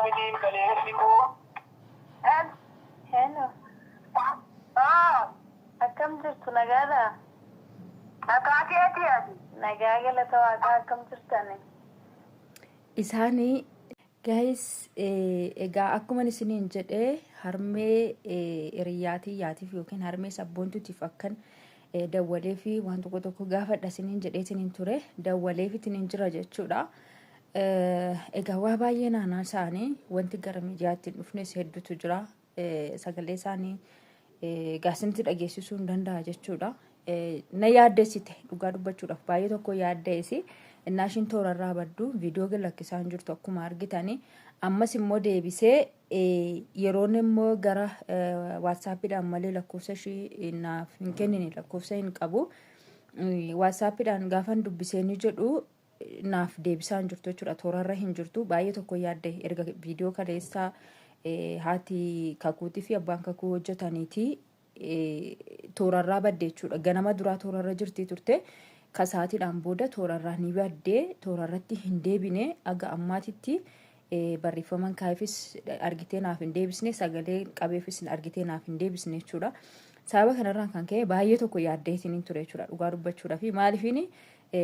miti kaleessi koo. Hello. Akkam jirtu, nagaadha? Nagaa keeti ati. Nagaa, galata Waaqaa. Akkam jirtani? Isaanii guys, egaa akkuma isiniin jedhee, harmee hiriyyaatii yaatiif yookiin harmee Sabboontuutiif akkan dawwalee fi waan tokko tokko gaafadha isiniin jedhee isiniin ture, dawwalee fi isiniin jira jechuudha. Egaa waa baay'ee naanaa isaanii wanti gara miidiyaatti hin dhufnes hedduutu jira. Sagalee isaanii gaasinitti dhageessisuu hin danda'a jechuudha. Na yaaddessite, dhugaa dubbachuudhaaf baay'ee tokko yaaddeessi. Innaa ishiin toorarraa baddu viidiyoo gad lakkisaa hin jirtu akkuma argitanii. Ammas immoo deebisee yeroon immoo gara WhatsAppiidhaan malee lakkoofsa ishii naaf hin kennine, lakkoofsa hin qabu. WhatsAppiidhaan gaafan dubbisee ni jedhu naaf deebisaa hin jirtu jechuudha. Toorarra hin jirtu. Baay'ee tokko yaadde erga viidiyoo kaleessaa haati kakuutii fi abbaan kakuu hojjetaniiti toorarraa badde jechuudha. Ganama duraa toorarra jirti turte. Kasaatiidhaan booda toorarraa ni baddee, toorarratti hin deebine. Aga ammaatitti barreeffaman kaayifis argitee naaf hin deebisne, sagalee qabeefis argitee naaf hin deebisne jechuudha. Sababa kanarraan kan ka'e baay'ee tokko yaaddeetiin ture jechuudha, dhugaa dubbachuudhaa fi maaliifiin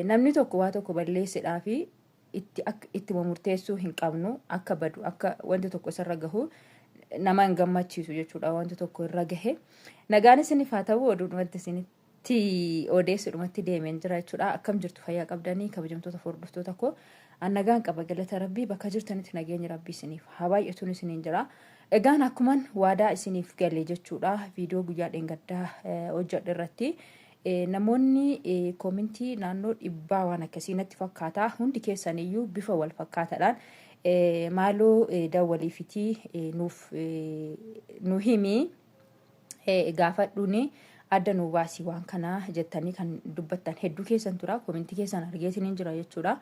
namni tokko waa tokko balleessedhaa fi itti ittuma murteessuu hin qabnu. Akka badu, akka wanti tokko isarra gahu nama hin gammachiisu jechuudha wanti tokko irra gahe. Nagaan isiniif haa ta'u. Oduudhumatti isinitti odeessuudhumatti deemeen jira jechuudha. Akkam jirtu, fayyaa qabdanii, kabajamtoota hordoftoota koo? An nagaan qaba, galata Rabbii. Bakka jirtanitti nageenyi Rabbii isiniif haa baay'atuun isiniin jira. Egaan akkuman waadaa isiniif gale jechuudha, viidiyoo guyyaa dheengaddaa hojjedhe irratti namoonni koomentii naannoo 100 waan akkasii natti fakkaata, hundi keessaniyyuu bifa wal fakkaataadhaan "Maaloo dawwaliifitii nuuf nu himii, gaafadhuuni, adda nu baasii waan kanaa" jettanii kan dubbattan hedduu keessan tura. Koomentii keessan argeetiniin jira jechuudha.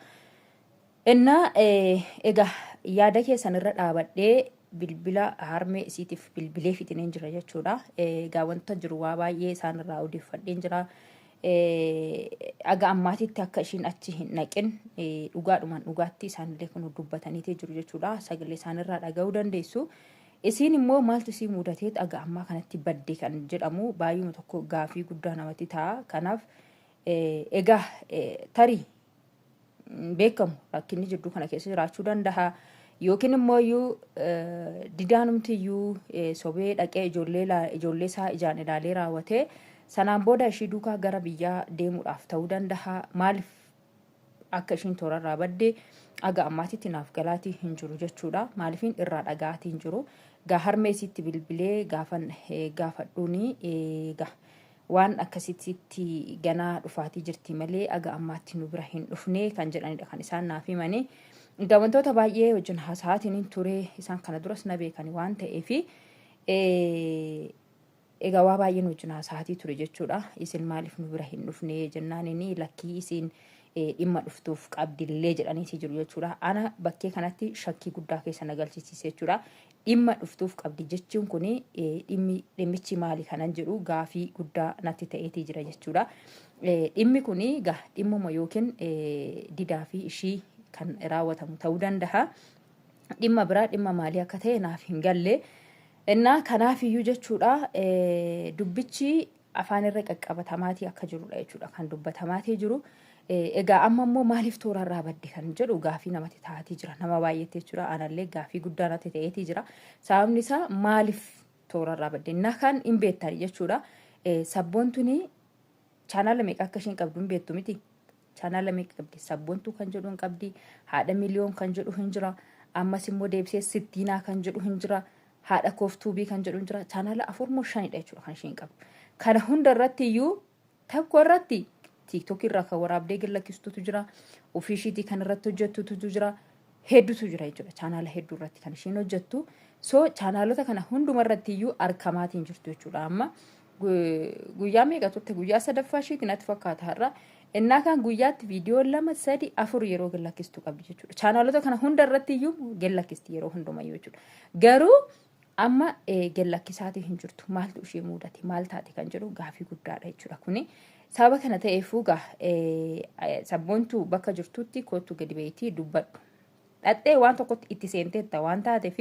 Innaa egaa yaada keessan irra dhaabadhee bilbila harmee isiitiif bilbilee fixineen jira jechuudha. Egaa wanta jiru waa baay'ee isaan irraa odeeffadheen jira. Aga ammaatitti akka ishiin achi hin dhaqin dhugaadhumaan dhugaatti isaanillee kun dubbataniitii jiru jechuudha. Sagalee isaanirraa dhaga'uu dandeessu. Isiin immoo maaltu isii mudateet aga ammaa kanatti badde kan jedhamu baay'uma tokko gaafii guddaa namatti ta'a. Kanaaf egaa tarii beekamu rakkinni jidduu kana keessa jiraachuu danda'a. Yookiin immoo iyyuu didaanumti iyyuu sobee dhaqee ijoollee isaa ijaan ilaalee raawwatee sanaan booda ishii duukaa gara biyyaa deemuudhaaf ta'uu danda'a. Maaliif akka ishiin toorarraa badde aga ammaatitti naaf galaatii hin jiru jechuudha. Maaliifin irraa dhaga'aatii hin jiru. Gaa harmee isiitti bilbilee gaafan gaafadhuuni gaa waan akkasitti ganaa dhufaatii jirti malee aga ammaatti nu bira hin dhufne kan jedhanidha kan isaan naaf himani. Egaa wantoota baay'ee wajjin haasa'aatiin hin ture, isaan kana duras na beekani waan ta'eefi egaa waa baay'een wajjin haasa'aatii ture jechuudha. "Isin maaliif nu bira hin dhufne?" jennaan, inni "Lakkii, isin dhimma dhuftuuf qabdillee" jedhaniiti jiru jechuudha. Ana bakkee kanatti shakkii guddaa keessa na galchisiise jechuudha. Dhimma dhuftuuf qabdi jechuun kun dhimmichi maali kanan jedhu gaafii guddaa natti ta'eetii jira jechuudha. Dhimmi kun egaa dhimmuma yookiin didaa fi ishii kan raawwatamu ta'uu danda'a. Dhimma biraa dhimma maalii akka ta'e naaf hin galle. Innaa kanaafiyyuu jechuudha, dubbichi afaan irra qaqqabatamaatii akka jirudha jechuudha kan dubbatamaatii jiru. Egaa amma immoo maaliif toorarraa badde kan jedhu gaafii namatti ta'aatii jira, nama baay'eetti jechuudha. Anallee gaafii guddaa natti ta'eetii jira. Sababni isaa maaliif toorarraa badde innaa kan hin beektani jechuudha. Sabboontuni chaanaala meeqa akka isheen qabdu hin beektu miti. Chaanaala meeqa qabdi? Sabboontuu kan jedhu hin qabdi. Haadha Miliyoon kan jedhu hin jira. Ammas immoo deebisee Sittiinaa kan jedhu hin jira. Haadha Kooftuubii kan jedhu hin jira. Chaanaala afur moo shanidha jechuudha kan isheen qabdu. Kana hunda irratti iyyuu tokko irratti TikTok irraa kan waraabdee gad lakkistutu jira. Ofii ishiitii kan irratti hojjettutu jira. Hedduutu jira jechuudha. Chaanaala hedduu irratti kan isheen hojjettu. So chaanaalota kana hunduma irratti iyyuu argamaatiin jirtu jechuudha. Amma guyyaa meeqa turte? Guyyaa sadaffaa ishiitti natti fakkaata har'a. Innaa kan guyyaatti viidiyoo lama, sadi, afur yeroo gad lakkistu qabdi jechuudha. Chaanaalota kana hunda irratti iyyuu gad lakkisti yeroo hundumayyuu jechuudha. Garuu amma gad lakkisaatii hin jirtu. Maaltu ishee mudate? Maal taate kan jedhu gaafii guddaadha jechuudha kuni. Sababa kana ta'eefuu gaa Sabboontuu bakka jirtutti kootu gadi bahiitii dubbadhu. Dhaxxee waan tokkotti itti seenteetta waan taateef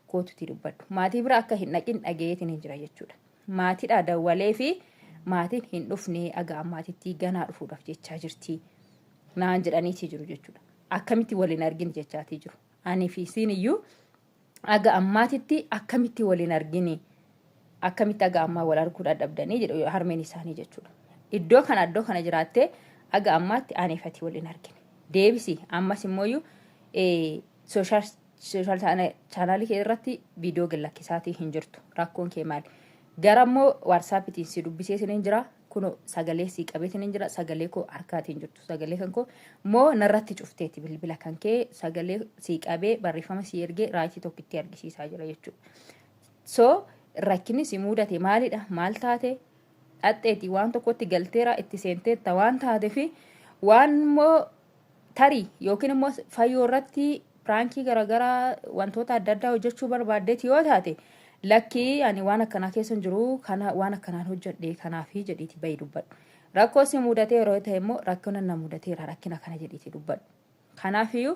kootutti dubbadhu. Maatii bira akka hin dhaqin dhageetiin hin jira jechuudha. Maatiidha dawwalee fi maatiin hin dhufne aga ammaatitti ganaa dhufuudhaaf jechaa jirti. Naan jedhaniitii jiru jechuudha. Akkamitti waliin argin jechaatii jiru. Ani fi isiin iyyuu aga ammaatitti akkamitti waliin argini, akkamitti aga ammaa wal arguu dadhabdanii jedhu harmeen isaanii jechuudha. Iddoo kana jiraattee aga ammaatti aniif ati waliin argine. Deebisi, ammas immooyyuu social channelii kee irratti viidiyoo gallakkisaatii hin jirtu. Rakkoon kee maali? Gara immoo WhatsAppiitiin si dubbisee siniin jira. Kunoo sagalee sii qabeetiin hin jira. Sagalee koo harkaatiin jirtu. Sagalee kan koo moo narratti cufteeti? Bilbila kan kee sagalee sii qabee, barreeffama sii ergee, rightii tokkitti argisiisaa jira jechuudha. So rakkinni si mudate maalidha? Maal taate? Dhaxxeeti waan tokkotti galteera, itti seenteetta waan taatefi waan immoo tarii yookiin immoo fayyoo irratti prankii garaagaraa, wantoota adda addaa hojjechuu barbaaddeeti yoo taate, lakkii, ani waan akkanaa keessa hin jiru, kana waan akkanaan hojjedhe kanaafi jedhiiti bahi dubbadhu. Rakkoo si mudatee yeroo ta'e immoo rakkina na mudateera, rakkina kana jedhiiti dubbadhu. Kanaafiyyuu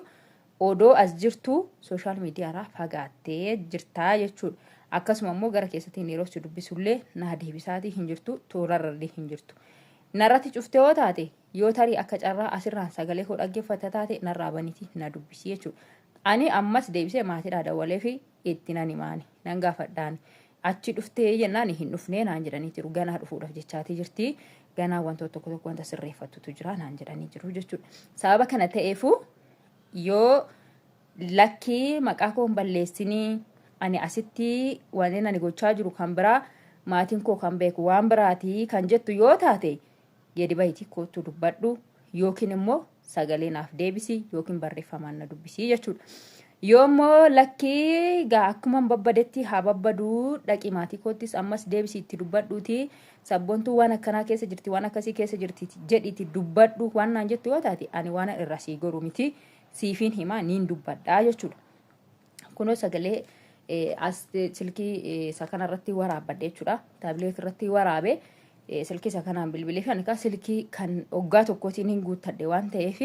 odoo as jirtu social mediarraa fagaattee jirtaa jechuudha. Akkasuma immoo gara keessattiin yeroo si dubbisullee naa deebisaatii hin jirtu, toorarrallee hin jirtu. Narratti cuftee yoo taate, yoo tarii akka carraa asirraan sagalee koo dhaggeeffata taate, narraa baniiti na dubbisi jechuudha. Ani ammas deebisee maatiidhaa dawwalee fi itti nan himaani, nan gaafadhaani. Achi dhuftee jennaan hin dhufnee naan jedhanii jiru. Ganaa dhufuudhaaf jechaatii jirti. Ganaa wantoota tokko tokko wanta sirreeffattutu jira naan jedhanii jiru jechuudha. Sababa kana ta'eefu yoo lakkii, maqaa koo hin balleessinii, ani asitti waneen ani gochaa jiru kan biraa, maatiin koo kan beeku waan biraatii kan jettu yoo taate, gadi bahitii kootu dubbadhu, yookiin immoo sagalee naaf deebisi, yookiin barreeffamaan na dubbisi jechuudha. Yoo immoo lakkii gaa akkuma babbadetti haa babbaduu, dhaqi maatii koottis ammas deebisi itti dubbadhuuti, sabboontuu waan akkanaa keessa jirti, waan akkasii keessa jirti jedhiiti dubbadhu waan naan jettu yoo taate, ani waan irraa sii goru miti, siifiin himaa, niin dubbadhaa jechuudha. Kunoo sagalee as silkii isa kanarratti waraabbadhe jechuudha. Tablet irratti waraabe, silkii isa kanaan bilbilee fi ani silkii kan waggaa tokkootiin hin guuttadhe waan ta'eef,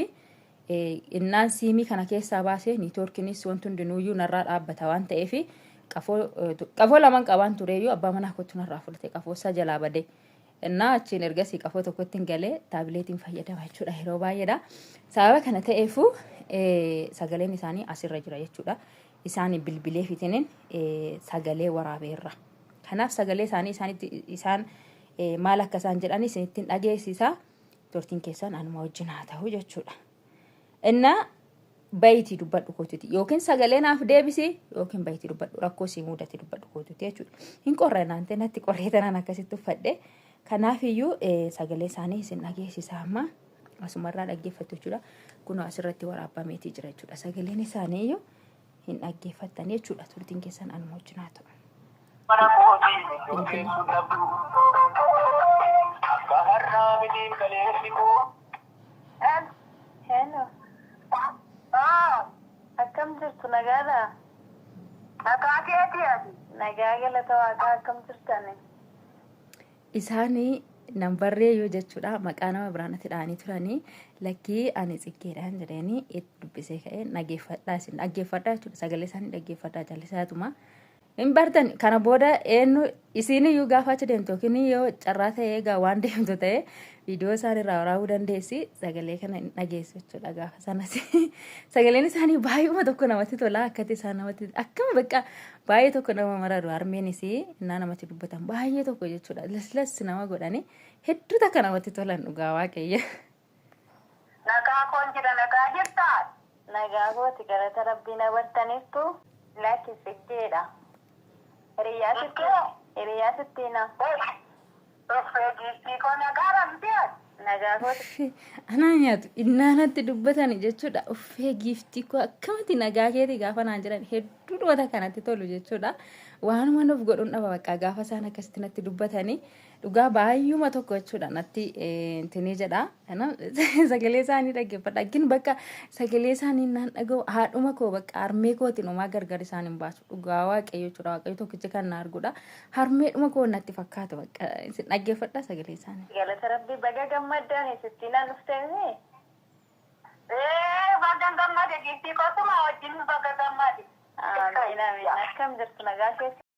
innaan siimii kana keessaa baasee networkiinis wanti hundinuuyyuu narraa dhaabbata waan ta'eef, qafoo lamaan qabaan tureeyyuu abbaa manaa kootu narraa fudhate, qafoo isaa jalaa bade. Innaa achiin ergasii qafoo tokkotti hin galee tabletiin fayyadama jechuudha yeroo baay'eedha. Sababa kana ta'eefu sagaleen isaanii asirra jira jechuudha. Isaan bilbilee fitinin sagalee waraabeerra. Kanaaf sagalee isaanii isaanitti isaan maal akka isaan jedhan isinittiin dhageessisa. Turtiin keessan anuma wajjin haa ta'u jechuudha. Innaa bayitii dubbadhu kootuti, yookiin sagalee naaf deebisi, yookiin bayitii dubbadhu, rakkoo si mudate dubbadhu kootuti jechuudha. Hin qorre naan ta'e, natti qorree tanaan akkasitti uffadhe. Kanaafiyyuu sagalee isaanii isin dhageessisa, amma asumarraa dhaggeeffattu jechuudha. Kunoo asirratti waraabbameetii jira jechuudha. Sagaleen isaanii iyyuu hin dhaggeeffattan jechuudha. Turtiin keessan anuma wajjin haa ta'u. Mana kootii iddoo teessuun dhabdu. Akka har'aa mitiin kaleessi koo. Hello. Akkam jirtu, nagaadha? Nagaa keetii ati? Nagaa, galata waaqaa, akkam jirtani? Isaanii nan barreeyyuu jechuudha. Maqaa nama biraan natti dhahanii turanii, lakkii, ani Tsiggeedhaan jedhanii itti dubbisee ka'ee dhaggeeffadhaa, isin dhaggeeffadhaa jechuudha. Sagalee isaanii dhaggeeffadhaa, callisaatuma. Hin bartan kana booda eenyu isiin iyyuu gaafa achi deemtu, yookiin yoo carraa ta'ee egaa waan deemtu ta'e, viidiyoo isaan irraa waraabuu dandeessi, sagalee kana hin dhageessu jechuudha gaafa sanas. Sagaleen isaanii baay'uma tokko namatti tola, akkatti isaan namatti akkama bakka baay'ee tokko nama mararu, harmeenis innaa namatti dubbatan baay'ee tokko jechuudha. Laslas nama godhani, hedduu takka namatti tolan, dhugaa waaqayyo. Nagaa koon jira, nagaa jirtaa? Nagaa kooti, galata rabbii, na bartaniirtu? Lakki, Tsiggeedha. Hiriyaa sitti Xiggee? Hiriyaa sittiina. Uffee, giiftii koo, nagaa dhabdee ati? Nagaa kooti. Anaa nyaatu, innaa natti dubbatani jechuudha. Uffee, giiftii koo, akkamatti nagaa keeti gaafa naan jedhan hedduu dhumata kanatti tolu jechuudha. Waanuma nuuf godhuun dhaba bakka gaafa isaan akkasitti natti dubbatanii, dhugaa baay'uma tokko jechuudha natti intinii jedha. Kanaaf sagalee isaanii dhaggeeffadha. Gin bakka sagalee isaanii naan dhaga'u haadhuma koo, bakka harmee kootiin homaa gargar isaan hin baasu. Dhugaa waaqayyo jechuudha. Waaqayyo tokkichi kan na arguudha. Harmeedhuma koo natti fakkaatu, bakka isin dhaggeeffadha sagalee isaanii. Galata rabbii, baga gammaddaan sittiinaan dhufteemi. Baga gammade giiftii koo suma wajjin baga gammade. Amiin amiin. Akkam jirtu nagaa keessa?